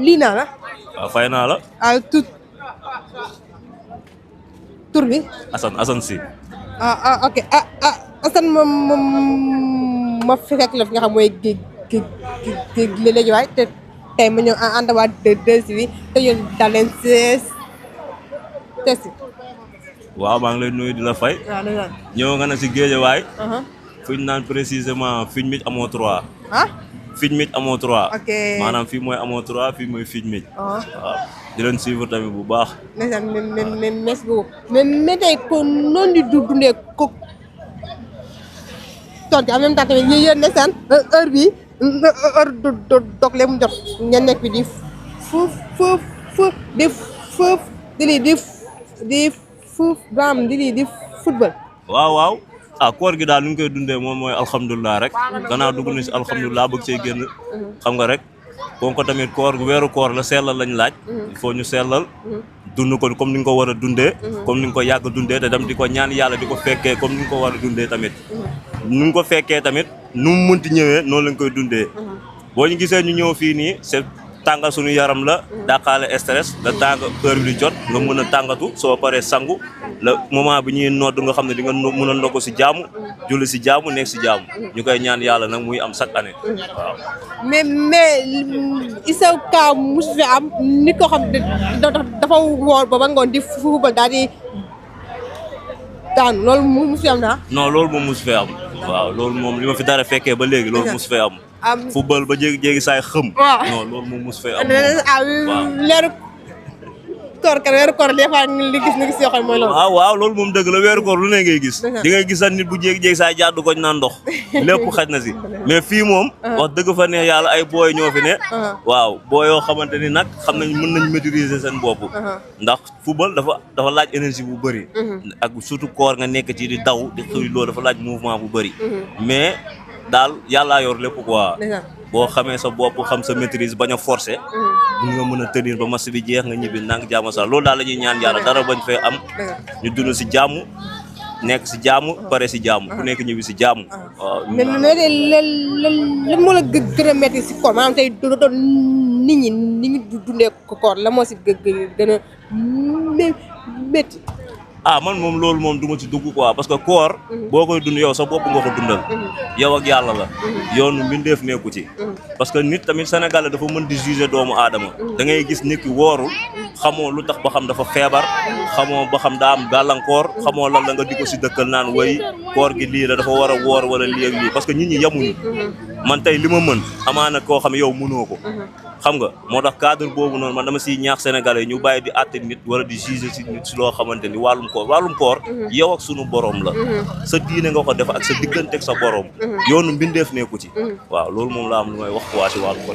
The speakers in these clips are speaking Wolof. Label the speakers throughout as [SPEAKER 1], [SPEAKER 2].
[SPEAKER 1] lii naa la.
[SPEAKER 2] waaw fay naa la.
[SPEAKER 1] tur bi.
[SPEAKER 2] Assane si.
[SPEAKER 1] Ok Assane moom ma fekk la fi nga xam mooy léegi waay te tey ma ñëw ànd waa deux bi te yow daal leen test.
[SPEAKER 2] waaw maa ngi lay nuyu di la fay.
[SPEAKER 1] waaw dëgg la.
[SPEAKER 2] ñëw nga na si Géejawaay. fu ñu naan précisément fiñ mit amoo 3. fiñ mit amoo 3.
[SPEAKER 1] ok
[SPEAKER 2] maanaam fii mooy amoo 3 fii mooy fiñ mit. waaw di leen suivre tamit bu baax.
[SPEAKER 1] merci beaucoup mais tey ko noonu di dundee ko tontu en même temps tamit yéen ndeysaan heure bi heure dog lee mu jot ngeen nekk bi di di football.
[SPEAKER 2] waaw koor gi daal nu ñu koy dundee moom mooy alhamdulilah rek gannaaw dugg na si alhamdulilah bëgg see génn xam nga rek kon ko tamit koor weeru koor la sellal lañ laaj il faut ñu sellal dund ko comme ni nga ko war a dundee comme ni nga ko yàgg dundee te dem di ko ñaan yàlla di ko fekkee comme ni nga ko war a dundee tamit nu nga ko fekkee tamit nu mu mënti ñëwee noonu lañ koy dundee boo ñu gisee ñu ñëw fii nii c'est tàngal suñu yaram la dàqaale stress la tàng heure bi di jot nga mën a tàngatu soo paree sangu la moment bi ñuy nodd nga xam ne di nga mën a ndogg si jaamu julli si jaamu nekk si jaamu ñu koy ñaan yàlla nag muy am chaque année waaw.
[SPEAKER 1] mais isa ka musu fi am nit koo xam dafa woor ba ngoon di football daal di daanu loolu musu fi am naa.
[SPEAKER 2] non loolu moom musu fee am waaw loolu moom li ma fi dara fekkee ba léegi loolu musu fee am. football ba jéegi saay xëm.
[SPEAKER 1] waaw
[SPEAKER 2] non loolu moom mos fay am.
[SPEAKER 1] leeru koor kan weeru koor des fois li gis yoo xam mooy loolu.
[SPEAKER 2] waaw loolu moom dëgg la weeru koor lu ne ngay gis. di ngay gis sax nit bu jéegi saay jàddu ko naan ndox lépp xaj na si mais fii moom. wax dëgg fa neex yàlla ay booy ñoo fi ne. waaw booy yoo xamante ni nag xam nañ mën nañ maîtriser seen bopp. ndax football dafa laaj énergie bu bëri. ak surtout koor nga nekk ci di daw di xëy loolu dafa laaj mouvement bu bëri mais. daal yàllaa yor lépp quoi boo xamee sa bopp xam sa maîtrise bañ a forcer mun nga mën a tenir ba match bi jeex nga ñibbi nang jàmm sax loolu daal la ñuy ñaan yàlla dara bañ fee am ñu dund si jàmm nekk si jàmm pare si jàmm ku nekk ñibbi si jàmm waaw
[SPEAKER 1] mais lan moo la gën a métti si koor maanaam tey doon nit ñi ni ñu dundee ko koor la moo si gën a métti
[SPEAKER 2] man moom loolu moom du ma ci dugg quoi parce que koor boo koy dund yow sa bopp nga ko dundal yow ak yàlla la yoonu mbindeef nekku ci parce que nit tamit sénégalais dafa mën di juger doomu aadama da ngay gis nit ki woorul xamoo lu tax ba xam dafa feebar xamoo ba xam daa am gàllankoor xamoo lan la nga di ko si dëkkal naan way koor gi lii la dafa war a woor wala lii ak lii parce que nit ñi yemuñu man tey li ma mën amaana koo xam yow mënoo ko xam nga moo tax cadre boobu noonu man dama siy ñaax sénégalais ñu bàyyi di àtte nit wala di juger si nit si loo xamante ni wàllum koor yow ak sunu borom la sa diine nga ko def ak sa diggante ak sa borom yoonu mbindeef nekku ci waaw loolu moom laa am lu may wax waa si wàllu ko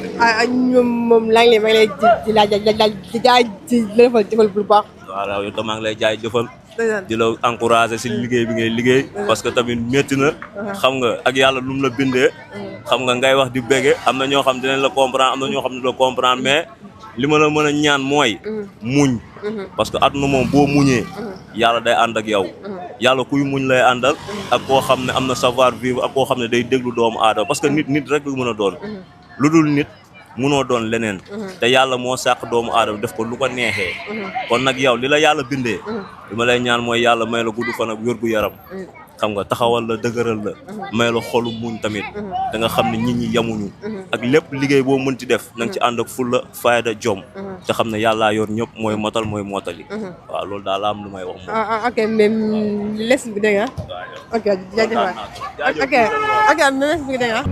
[SPEAKER 1] ñoom moom laa ngi lay di laaj di jaay di jëfal bu baax
[SPEAKER 2] waaw yow tam maa ngi lay jaay jëfal di la encourager si liggéey bi ngay liggéey parce que tamit métti na xam nga ak yàlla lu mu la bindee xam nga ngay wax di bége am na ñoo xam dinañ la comprendre am na ñoo xam ne la comprendre mais li ma la mën a ñaan mooy muñ parce que àdduna moom boo muñee yàlla day ànd ak yow yàlla kuy muñ lay àndal ak koo xam ne am na savoir vivre ak koo xam ne day déglu doomu aadama parce que nit rek lu mën a doon lu dul nit munoo doon leneen te yàlla moo sàq doomu aadama def ko lu ko neexee kon nag yow li la yàlla bindee li ma lay ñaan mooy yàlla may la gudd fan ak wér gu yaram xam nga taxawal la dëgëral la may la xolu muñ tamit da nga xam ne nit ñi yamuñu ak lépp liggéey boo mënti def na nga ci ànd ak fulla fayda jom te xam ne yàllaa yor ñëpp mooy motal mooy mootali waaw loolu daal la am lu may wax moom
[SPEAKER 1] ok même les bi dégg nga ok jaajëf ok même les bi dégg nga